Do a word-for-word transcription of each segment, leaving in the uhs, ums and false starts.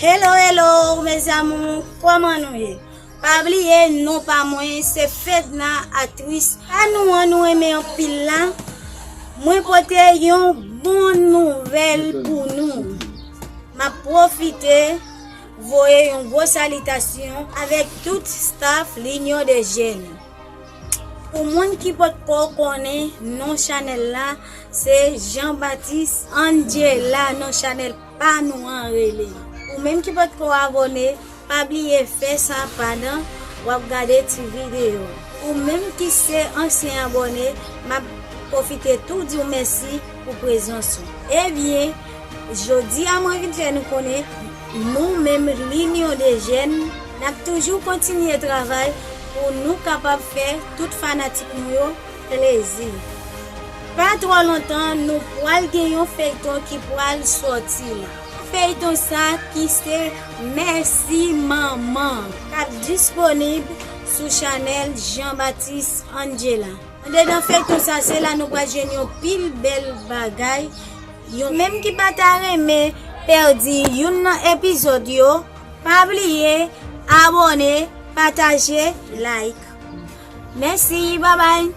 Hello, hello, mes amours, kòman nou ye? Pa bliye, non pa mwen, se Fedna, aktris. Pa nou an nou renmen anpil la. Mwen pote yon bon nouvèl pou nou. M ap pwofite voye yon gwo salitasyon avèk tout staff Linyon de Jèn. Pou moun ki potko konnen, non chanèl la se Jean Baptiste Angela, non chanèl pa nou an rele. Ou menm ki potko abòne, pa bliye fè sa pandan w ap gade ti videyo. Ou menm ki se ansyen abòne, m ap pwofite tou di w mèsi pou prezans ou. Ebyen, jodi a mwen vin fè nou konnen, nou menm Linyon de Jèn, n ap toujou kontinye travay pou nou kapab fè tout fanatik nou yo plezi. Pa twò lontan, nou pwal gen yon feyton ki pwal sòti la. Feyton sa ki se Mèsi Manman, k ap disponib sou chanèl Jean Baptiste Angela. Andedan feyton sa, se la nou pral jwenn yon pil bèl bagay. Yon menm ki pa ta renmen pèdi youn nan epizòd yo, pa bliye abòne, pataje, like. Mèsi, babay.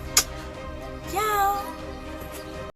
Tchao.